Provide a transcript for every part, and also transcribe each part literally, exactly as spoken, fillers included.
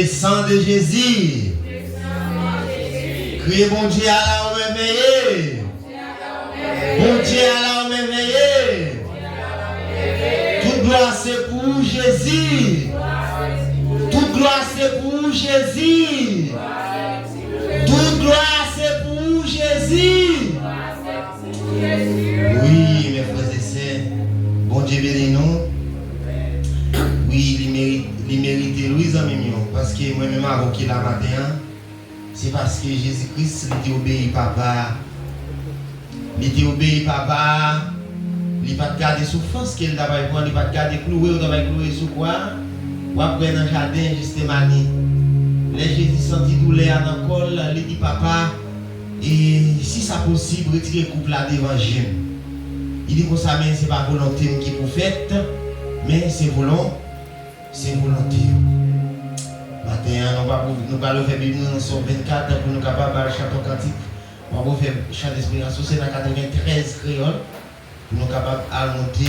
Le sang de Jésus. Kriye Bondye a la ou mèvèye. Bondye a la ou mèvèye. Tout glwa se pou ou, Jezi. Tout glwa se pou ou, Jezi. Tout glwa se pou ou, Jezi. Wi, mes frères et sœurs, Bondye beni nou. Wi, li merite, li merite l, wi, zanmi m yo. Paske mwen menm avè w ki la maten an, se paske Jezi Kris, li te obeyi Papa a. Li te obeyi Papa a. Li pa t gade soufrans ke l ta pral pran, li pa t gade kloure yo ta pral kloure sou kwa a. W ap wè nan jaden Jèsemani, lè Jezi santi doulè a nan kò l, li di, Papa, e si sa posib, retire koup la devan je m. Li di konsa, men se pa volonte m ki pou fèt, men se volon, se volonte w. Maten an, nou pral, nou pral ouvè Bib nou nan Sòm vennkat pou nou kapab al chante yon kantik. Nou pral ouvè chan espirasyon, se nan katreventrèz kreyòl, pou nou kapab al monte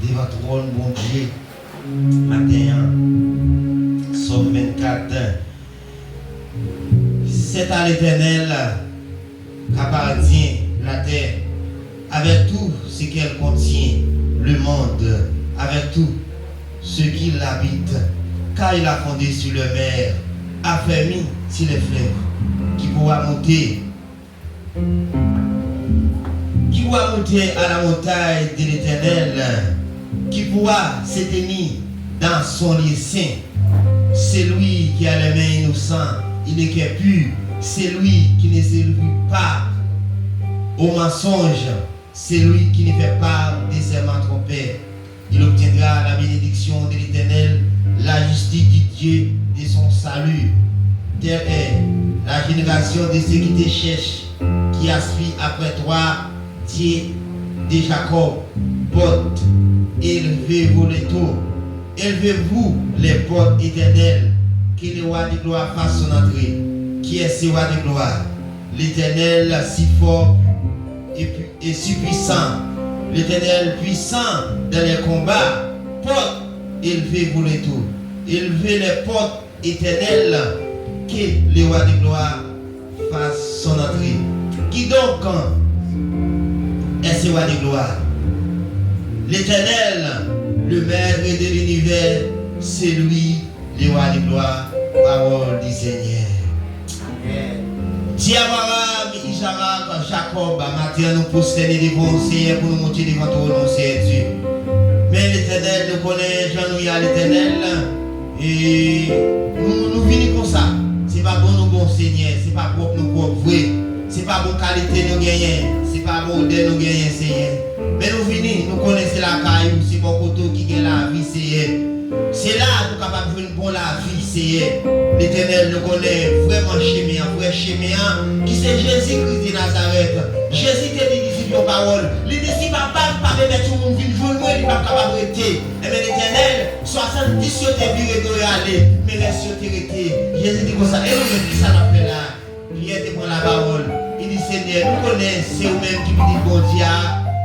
devan twòn Bondye maten an. Sòm vennkat. C'est à l'Éternel qu'appartient la terre, avec tout ce qu'elle contient, le monde, avec tout ce qui l'habite, car il a fondé sur les mers, affermi sur les fleuves. Qui pourra monter, qui pourra monter à la montagne de l'Éternel, qui pourra se tenir dans son lieu saint? Celui qui a les mains innocentes et le cœur pur, celui qui ne se loue pas au mensonge, celui qui ne fait pas de serment trompeur, il obtiendra la bénédiction de l'Éternel, la justice du Dieu de son salut. Telle est la génération de ceux qui te cherchent, qui aspirent après toi, Dieu de Jacob, porte, élevez vos linteaux, élevez-vous les portes éternelles, que le roi de gloire fasse son entrée. Qui est ce roi de gloire? L'Éternel si fort et pu-, et si puissant, l'Éternel puissant dans les combats, porte, élevez vos linteaux, élevez les portes éternelles, que le roi de gloire fasse son entrée. Qui donc est ce roi de gloire? L'Éternel, le maître de l'univers, c'est lui le roi de gloire, parole du Seigneur. Amen. Dye Abraram, Izarak, Jakòb, maten an nou pwostène devan w, Seyè, pou nou monte devan twòn ou, Seyè Dye. Men Letènèl, nou konnen jan nou ye a, Letènèl. E nou, nou vini konsa. Se pa bon nou bon, Senyè. Se pa pwòp nou pwòp vre. Se pa bon kalite nou genyen. Se pa bon odè nou genyen, Senyè. Men nou vini, nou konnen se lakay ou, se bò kote w ki gen lavi, Seyè. Se la nou kapab jwenn bon lavi, Seyè. Letènèl, nou konnen vrèman chemen an, vrè chemen an, ki se Jezi Kris de Nazarèt. Jezi te di disip yo pawòl. Li di, "Si Papa m pa pèmèt yon moun vin jwenn mwen, li p ap kapab rete." Enben, Letènèl, swasanndis yo te vire do yo ale, men rès yo te rete. Jezi di konsa, "E nou menm, kisa n ap fè la a?" Pyè te pran lapawòl. Li di, "Senyè, nou konnen se ou menm ki pitit Bondye a,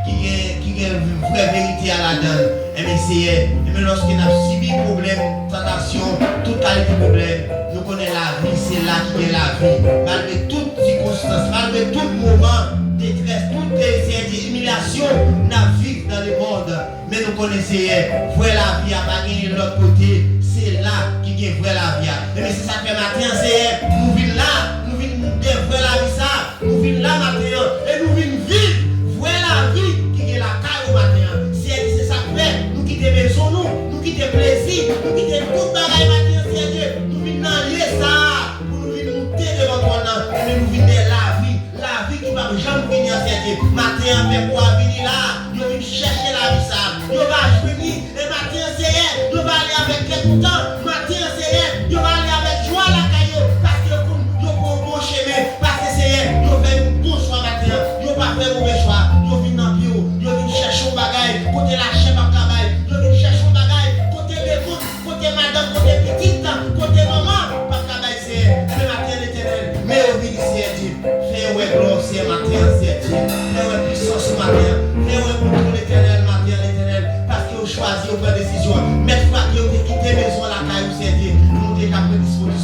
ki gen, ki gen vrè verite a ladan l." Enben, Seyè, enben, lòske n ap sibi pwoblèm, tantasyon, tout kalite pwoblèm, nou konnen lavi, se la ki gen lavi. Malgre tout sikonstans, malgre tout moman detrès, tout, eh, Seyè Dye, imilyasyon n ap viv nan lemonn, men nou konnen, Seyè, vrè lavi a pa genyen lòt kote, se la ki gen vrè lavi a. Enben, se sa k fè maten an, Seyè, nou vin la, nou vin gen vrè lavi sa a, nou vin la maten an, e nou vin viv vrè lavi ki gen lakay ou maten an. Seyè Dye, se sa k fè nou kite mezon nou, nou kite plezi, nou kite tout bagay maten an, Seyè Dye, nou vin nan lye sa a, pou nou vin moute devan twòn nan, enben, nou vin gen lavi. Lavi ki p ap janm fini an, Seyè Dye. Maten an, pèp ou a vini la, yo vin chèche lavi sa a. Yo va jwenn li. E maten an, Seyè, yo va ale avèk kè kontan. Maten an, Seyè, yo va ale avèk jwa lakay yo. Paske yo konn, yo pran yon bon chemen. Paske, Seyè, yo fè yon bon chwa maten an. Yo pa fè move chwa. Yo vin nan pye w. Yo vin chèche yon bagay kote lachè p ap ka bay. Yo vin chèche yon bagay kote lemonn, kote madanm, kote pitit, kote manman p ap ka bay. Seyè, enben maten an, Letènèl, men yo vini, Seyè Dye. Fè yo wè glwa w, Seyè, maten an, Seyè Dye. Fè yo wè pisans ou maten an. Fè yo wè bouton Letènèl maten an, Letènèl. Paske yo chwazi, yo pran desizyon an. Mèt frape yo te kite mezon lakay ou, Seyè Dye. Pou nou te ka pran dispozisyon.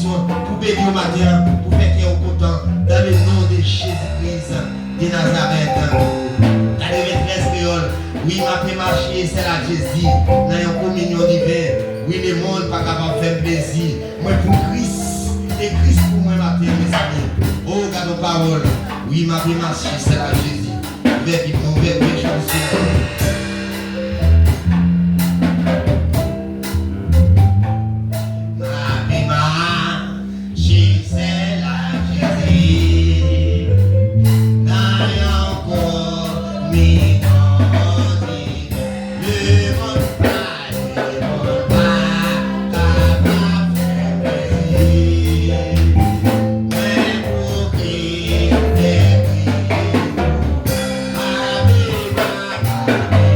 De Nazarèt. Katreventrèz kreyòl. Wi, m ape mache sèl ak Jezi nan yon kominyon diven. Wi, lemonn pa kapab fè m plezi. Mwen pou Kris, e Kris pou mwen m ap viv, mezanmi. O, gad yon pawòl. Wi, m ape mache sèl ak Jezi. Ouvè Bib mwen, ouvè, ouvè chanm sou mwen. M ape mache sèl ak Jezi nan yon kominyon diven. Lemonn pa, lemonn pa kapab fè m plezi. Mwen pou Kris, e Kris pou mwen. M ape mache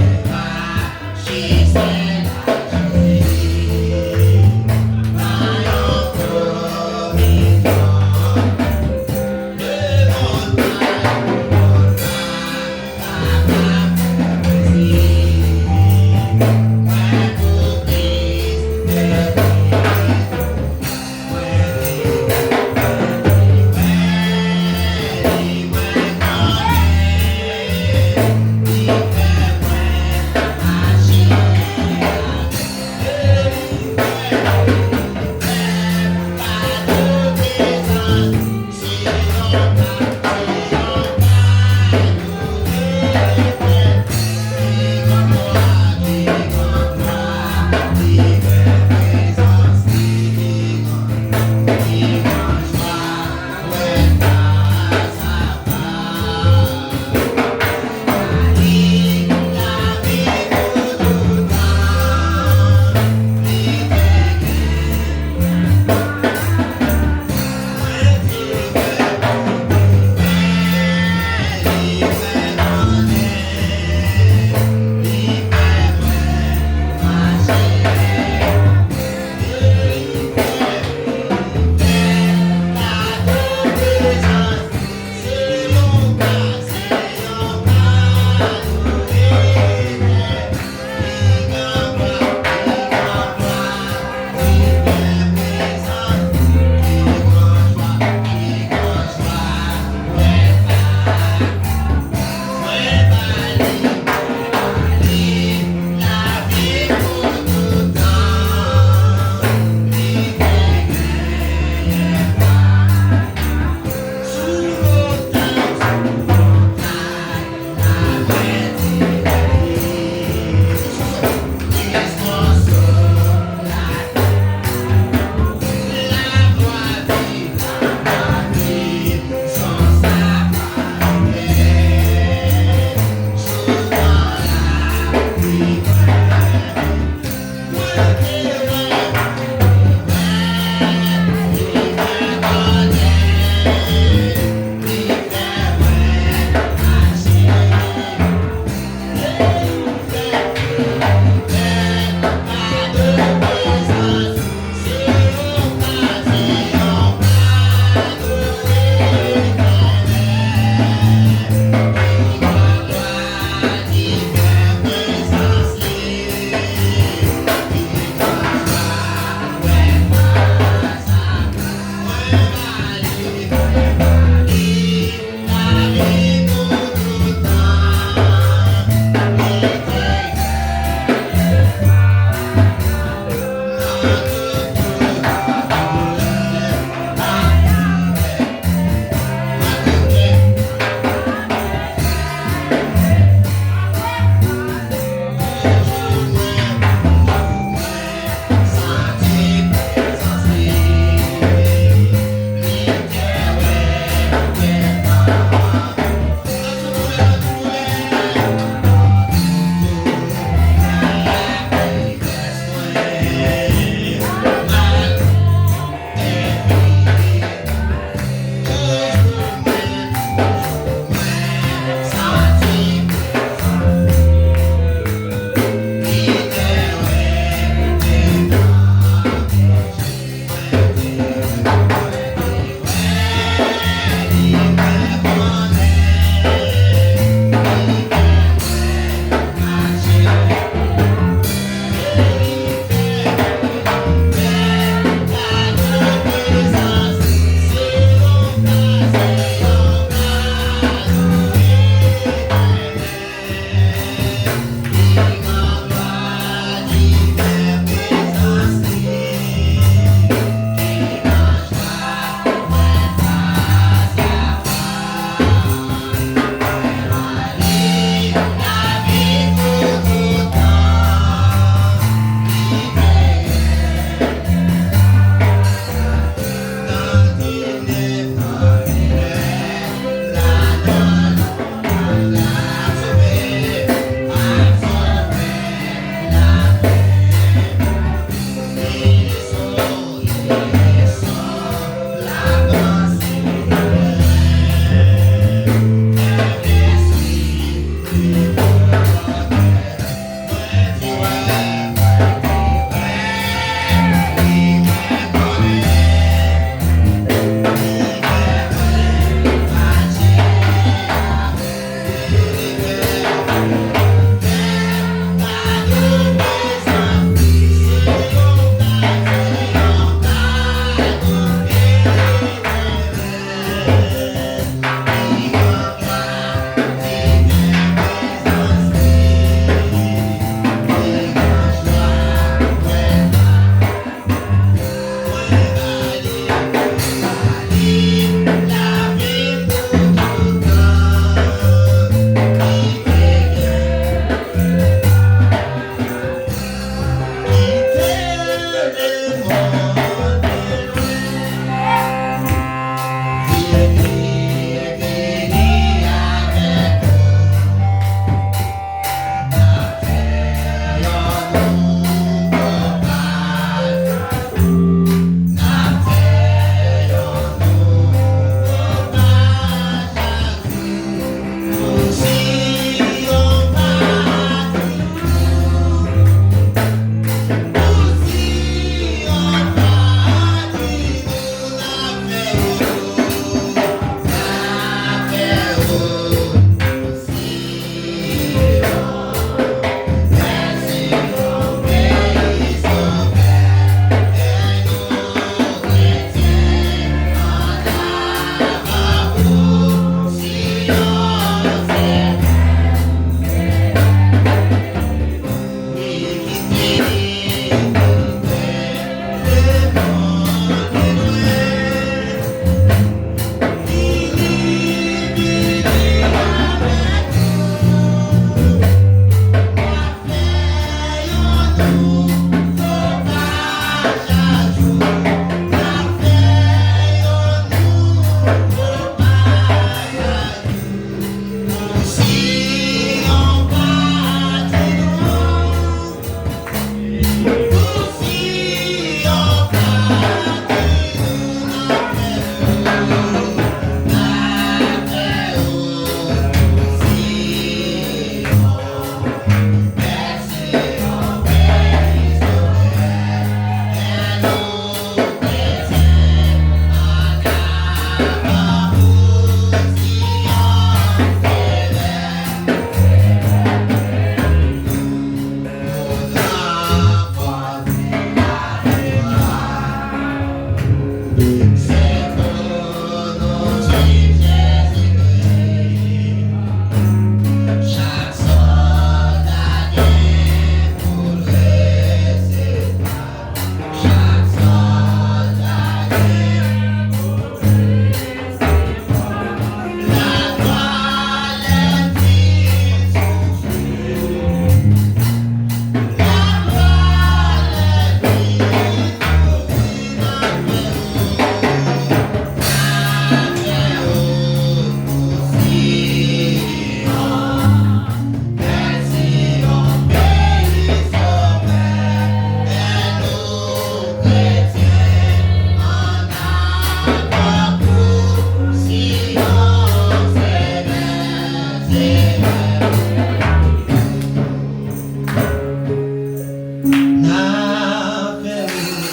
N ap fè wout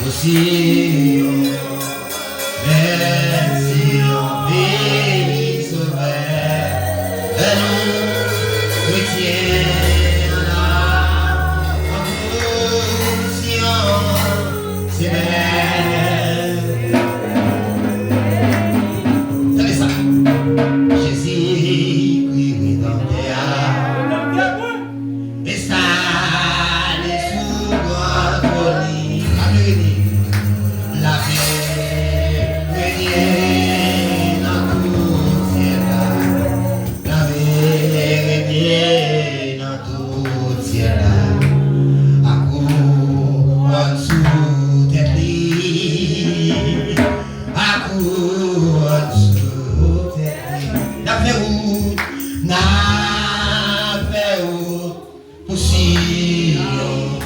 pou Siyon, bèl Siyon, peyi Sovè. Fè nou kretyen an ap pou Siyon, se bèl. Tande sa. Jezikri redantè a. Enstale sou gran twòn li. Lapè rete. Lapè rete nan tout syèl la. Lapè rete nan tout syèl la. Ak kouwòn sou tèt li. Ak kouwòn sou tèt li. N ap fè wout, n ap fè wout pou Siyon,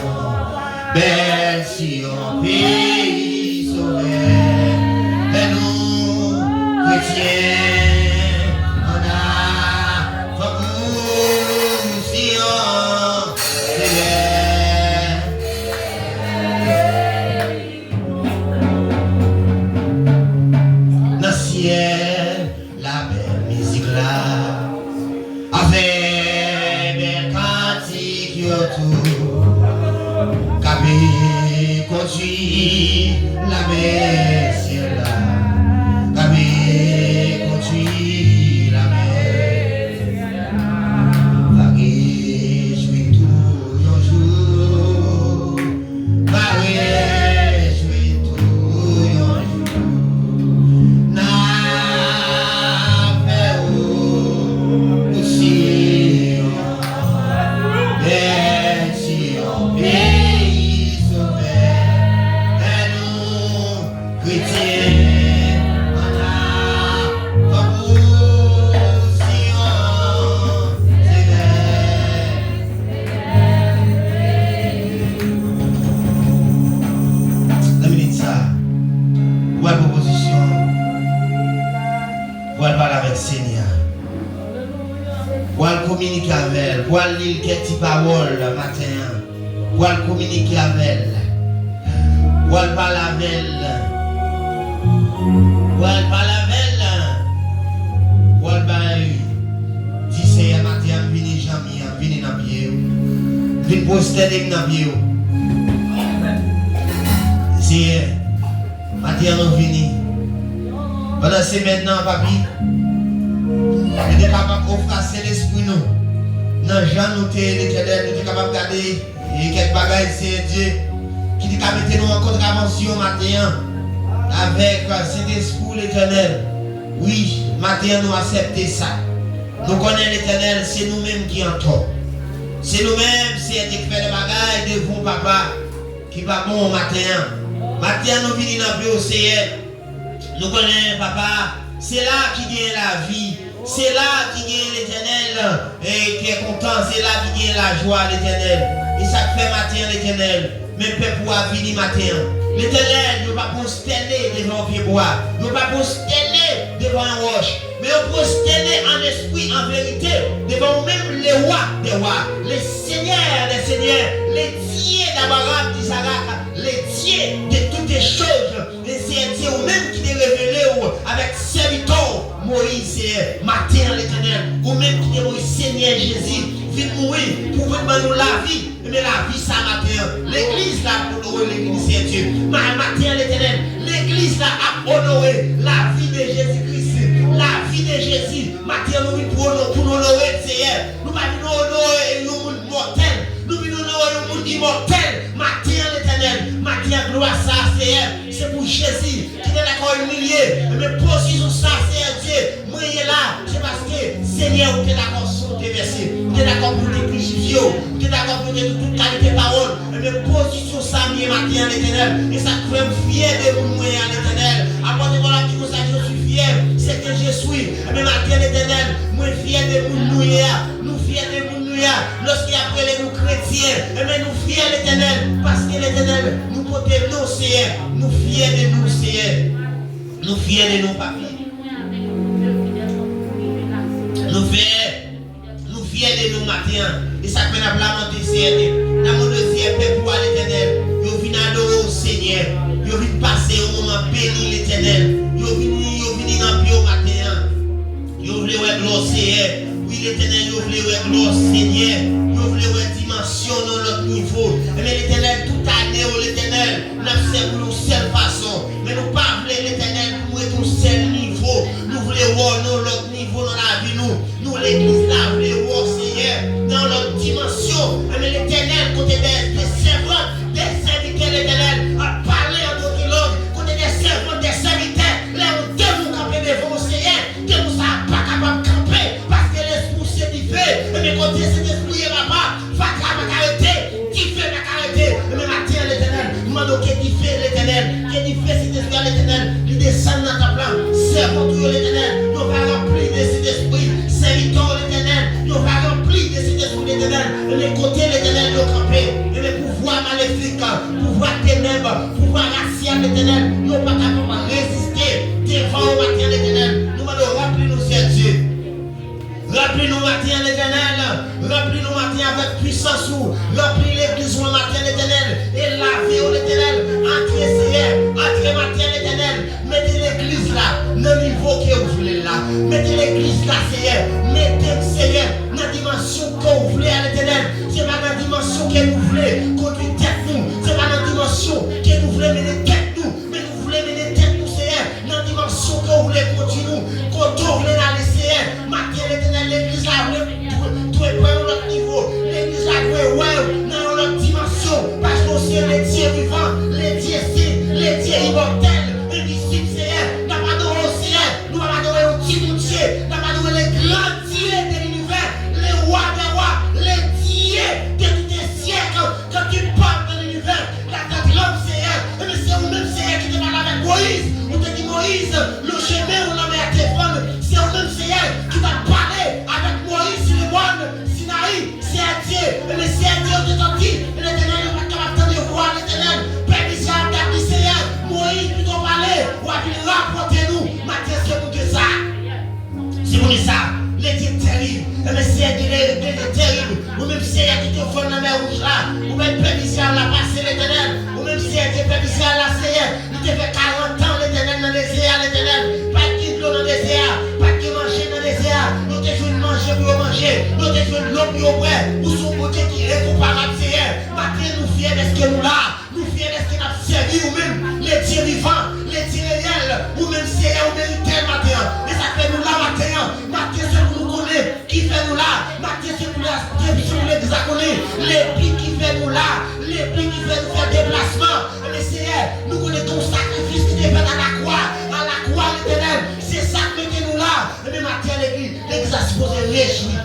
bèl Siyon, peyi Sovè. Fè nou kretyen an avan pou Siyon, Senyè. Nan syèl la, bèl mizik la, avèk bèl kantik yo tou, k ap kondui lame syèl la, k ap kondui lame. Va rejwi tou yon jou. Va rejwi tou yon jou. N ap fè wout pou Siyon. Bèl Siyon, peyi Sovè. Fè nou kretyen an avan pou Siyon, Senyè. Nan minit sa, ou al pran pozisyon, ou al pale avèk Senyè a. Ou al kominike avè l, ou al li l kèk ti pawòl maten an. Ou al kominike avè l. Ou al pale avè l. Ou al pale avè l. Ou al bay. Di, Senyè, maten an, m vini jan m ye a, m vini nan pye w. M vin pwostène m nan pye w. Senyè, maten an nou vini. Pandan semèn nan, papi, nou te kapab ofri a Sentespri nou. Nan jan nou te ye, Letènèl, nou te kapab gade, e, kèk bagay, Senyè Dye, ki te ka mete nou an kontravansyon maten an avèk, e, Sentespri w, Letènèl. Wi, maten an nou aksepte sa. Nou konnen, Letènèl, se nou menm ki antò. Se nou menm, Senyè Dye, ki fè de bagay devan w, papa, ki pa bon maten an. Maten an, nou vini nan pye w, Senyè. Nou konnen, papa, se la ki gen lavi. Se la ki gen, Letènèl, e, kè kontan. Se la ki gen lajwa, Letènèl. E sa k fè maten an, Letènèl, men pèp ou a vini maten an. Letènèl, yo pa pwostène devan yon pye bwa. Yo pa pwostène devan yon wòch. Men yo pwostène an espri, an verite, devan ou menm, le wa dè wa, le Senyè dè senyè, le Dye d'Abraram, d'Izarak, le Dye de toutes choses. E Senyè Dye, ou menm ki te revele w avèk sèvitè w Moyiz, Senyè, maten an, Letènèl, ou menm ki te voye Senyè Jezi vin mouri pou vin ban nou lavi. Ebyen, lavi sa maten an, legliz la ap onore, legliz Senyè Dye. Ma-, maten an, Letènèl, legliz la ap onore lavi de Jezi Kris. Lavi de Jezi. Maten an, nou vin pou onore, pou n onore l, Senyè. Nou pa vin onore yon moun mòtèl. Nou vin onore yon moun imòtèl. Maten an, Letènèl, maten an, glwa sa, Senyè, se pou Jezi ki te dakò imilye. Ebyen, pozisyon sa, Senyè Dye, mwen ye la, se paske Senyè, ou te dakò san w te vèse, ou te dakò pou yo te krusifye w, ou te dakò pou yo te di tout kalite pawòl. Ebyen, pozisyon sa m ye maten an, Letènèl, e sa k fè m fyè de moun mwen ye a, Letènèl. Apòt Pòl ap di konsa, je suis fier, c'est que je suis. Ebyen, maten an, Letènèl, mwen fyè de moun nou ye a, nou fyè de moun nou ye a. Lòske y ap rele nou kretyen, ebyen, nou fyè, Letènèl, paske, Letènèl, nou pote non w, Senyè, nou fyè de nou, Senyè. Nou fyè de nou, papi. Nou Nou fyè de nou maten an. E sa k fè n ap lamante, Seyè. N ap mande, Seyè, pèp ou a, Letènèl, yo vin adore w, Senyè. Yo vin pase yon moman beni, Letènèl. Yo vini, yo vini nan pye w maten an. Yo vle wè glwa w, Seyè. Wi, Letènèl, yo vle wè glwa w, Senyè. Yo vle wè dimansyon nan lòt nivo. Ebyen, Letènèl, tout ane, o Letènèl, n ap sèvi w yon sèl fason. Men nou pa vle, Letènèl, pou nou rete yon sèl nivo. Nou vle wè w nan yon lòt nivo nan lavi nou. Nou, legliz la, vle wè w, Seyè, nan yon lòt dimansyon. Ebyen, Letènèl, kote de, de sèvant, de sèvitè, Letènèl, ap pale an doki lang, kote de sèvant, de sèvitè, lè yon demon kanpe devan w, Seyè, demon sa a pa kapab kanpe, paske lespri w se dife. Ebyen, kote Sentespri ye, papa, fatra pa ka rete, dife pa ka rete. Ebyen, maten an, Letènèl, m mande w ke dife, Letènèl, ke dife Sentespri a, Letènèl, li desann nan tanp lan. Sèvant ou yo, Letènèl, yo va ranpli de Sentespri. Sèvitè w, Letènèl, yo va ranpli de Sentespri, Letènèl. Ebyen, kote, Letènèl, yo kanpe, ebyen, pouvwa malefik, pouvwa tenèb, pouvwa rasyal, Letènèl, yo pa kapab reziste devan w maten an, Letènèl. Nou mande w ranpli nou, Seyè Dye. Ranpli nou maten an, Letènèl. Ranpli nou maten an avèk pwisans ou. Ranpli legliz ou an maten an, Letènèl. E lave yo, Letènèl. Antre, Seyè. Antre maten an, Letènèl. Mete legliz la nan nivo ke ou vle l la. Mete legliz la, Seyè. Mete m, Seyè, nan dimansyon ke ou vle a, Letènèl. Se pa nan dimansyon ke nou vle kondui tèt nou. Se pa nan dimansyon ke nou vle mennen tèt nou. Men nou vle mennen tèt nou, Seyè, nan dimansyon ke w vle kondui nou, kote w vle n ale, Seyè. Maten, Letènèl, legliz la vle dwe, dwe pran yon lòt nivo. Legliz la dwe wè w nan yon lòt dimansyon, paske w se le Dye vivan, le Dye sen, le Dye imòtèl, envizib, Seyè. N ap adore w, Seyè. Nou p ap adore yon ti Bondye. N ap adore le gran Dieu de l'univers, le roi des rois, le Dieu de tous les siècles, que tu parles de l'univers. Latant lanm, Seyè. Ebyen, se ou menm, Seyè, ki te pale avèk Moyiz. Ou te di Moyiz, lonje men w, lanmè a te fann. Se ou menm, Seyè, ki t ap pale avèk Moyiz sou le mòn Sinayi. Seyè Dye, ebyen, Seyè Dye, ou te santi Letènèl, yo pa t kapab tande vwa Letènèl. Pèp Izrayèl t ap di, Seyè, Moyiz pito pale, w a vin rapòte nou. Maten, se pou Dye sa. Se pou nou sa, Letènèl terib. Ebyen, Seyè Dye, Letènèl terib. Ou menm, Seyè, ki te fè lanmè wouj la. Ou menm, pèp Izrayèl la pase, Letènèl. Ou menm, Seyè Dye, pèp Izrayèl la, Seyè. Li te fè karant tan, Letènèl, nan dezè a, Letènèl. Pa t gen dlo nan dezè a. Pa t gen manje nan dezè a. Yo te jwenn manje pou yo manje. Yo te jwenn dlo pou yo bwè. Ou se yon Bondye ki enkonparab, Seyè. Maten, nou fyè dèske nou la. Nou fyè dèske n ap sèvi ou menm, le Dye vivan, le Dye reyèl. Ou menm, Seyè, ou merite l maten an. E sa k fè nou la maten an. Maten, se pou nou konnen ki fè nou la. Maten, se pou la, se pou legliz la konnen le bi ki fè nou la, le bi ki fè nou fè deplasman. Ebyen, Seyè, nou konnen gen yon sakrifis ki te fèt alakwa, alakwa, Letènèl. Se sa k mete nou la. Ebyen, maten an, legliz, legliz la sipoze rejwi.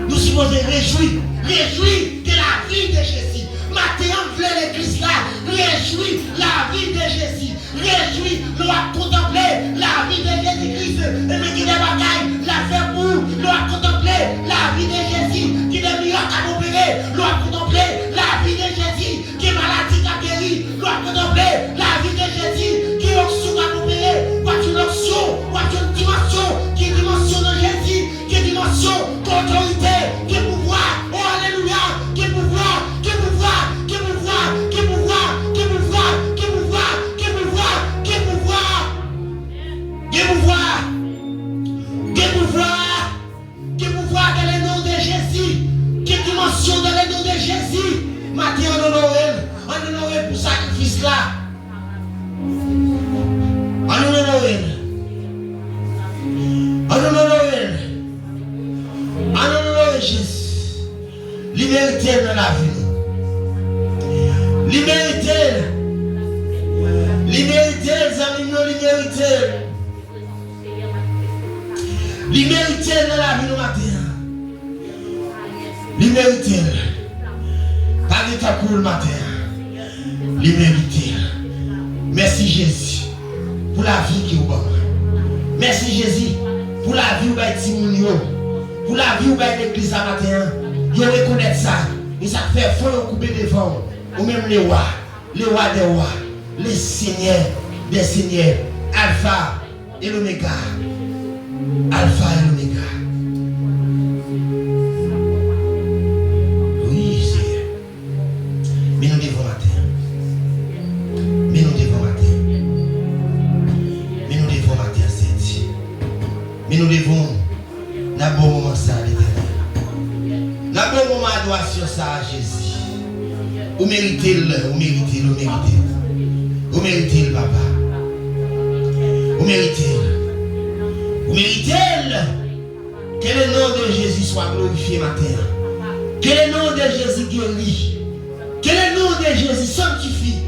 Nou sipoze rejwi. Rejwi de la vie de Jésus. Maten an, m vle legliz la rejwi lavi de Jezi. Rejwi lè w ap kontanple lavi de Jezi Kris. Ebyen, gen de bagay l ap fè pou ou lè w ap kontanple lavi de Jezi. Gen de mirak k ap opere lè w ap kontanple lavi de Jezi. Gen maladi k ap geri lè w ap kontanple lavi de Jezi. Gen onksyon k ap opere, w ap jwenn onksyon, w ap jwenn dimansyon. Gen dimansyon nan Jezi. Gen dimansyon, gen otorite, gen pouvwa. O, alelouya! Gen pouvwa, gen pouvwa, gen pouvwa, gen pouvwa, gen pouvwa, gen pouvwa, gen pouvwa, gen pouvwa. Gen pouvwa, gen pouvwa, gen pouvwa dans le nom de Jésus. Gen dimansyon dans le nom de Jésus. Maten an, ann onore l, ann onore l pou sakrifis la. Ann onore l. Ann onore l. Ann onore Jezi. Li merite l nan lavi nou. Li merite l. Li merite l, zanmi m yo, li merite l. Li merite l nan lavi nou maten an. Li merite l. Pa gen tankou l maten an. Li merite l. Mèsi Jezi pou lavi ke w ban mwen. Mèsi Jezi pou lavi w bay timoun yo. Pou lavi w bay legliz la maten an. Yo rekonèt sa. E sa k fè fò yo koube devan w. Ou menm lewa, lewa dè wa, le senyè dè senyè, Alfa e lomega. Alfa e lomega. moman sa, Letènèl. N ap ba w moman adorasyon sa a, Jezi. Ou merite l, ou merite l, ou merite l. Ou merite l, papa. Ou merite l. Ou merite l. Que le nom de Jésus soit glorifié maten an. Que le nom de Jésus guérit. Que le nom de Jésus sanctifie.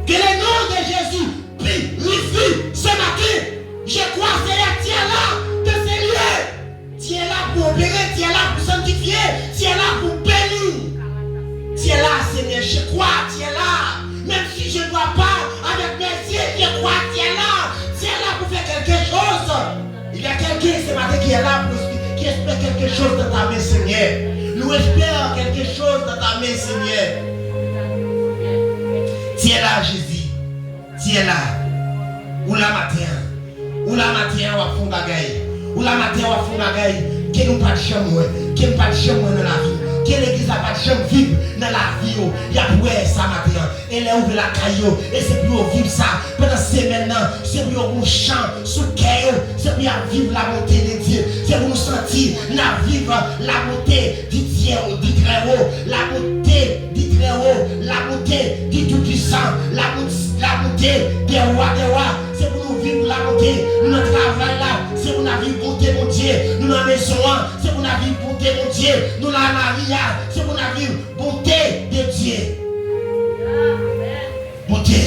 Que le nom de Jésus purifie ce matin. Je crois, Seigneur, tu es là dans ces lieux. Tu es là pour opérer, tu es là pour sanctifier, tu es là pour bénir. Tu es là, Seigneur, je crois, tu es là. Même si je ne vois pas avec mes yeux, je crois, tu es là. Tu es là pour faire quelque chose. Il y a quelqu'un ce matin qui est là pour qui espère quelque chose dans ta main, Seigneur. Nous espérons quelque chose dans ta main, Seigneur. Tu es là, Jésus. Tu es là. Ou la maten an. Ou la maten an, w ap fè yon bagay. Ou la maten an, w ap fè yon bagay ke nou pa t janm wè, ke m pa t janm wè nan lavi m, ke legliz la pa t janm viv nan lavi yo. Y ap wè sa maten an. E lè yo rive lakay yo, e se pou yo viv sa pandan semèn nan. Se pou yo gen yon chan sou kè yo. Se pou y ap viv la bonté de Dieu. Se pou nou santi n ap viv la bonté du Dieu, du Très-Haut, la bonté du Très-Haut, la bonté du Tout-Puissant, la, bon- la bonté des rois des rois. Se pou nou viv la bonté. Nou nan travay la, se pou n ap viv bonté Bondye. Nou nan mezon an, se pou n ap viv bonté Bondye. Nou la lari a, se pou n ap viv bonté de Dieu. Bonté,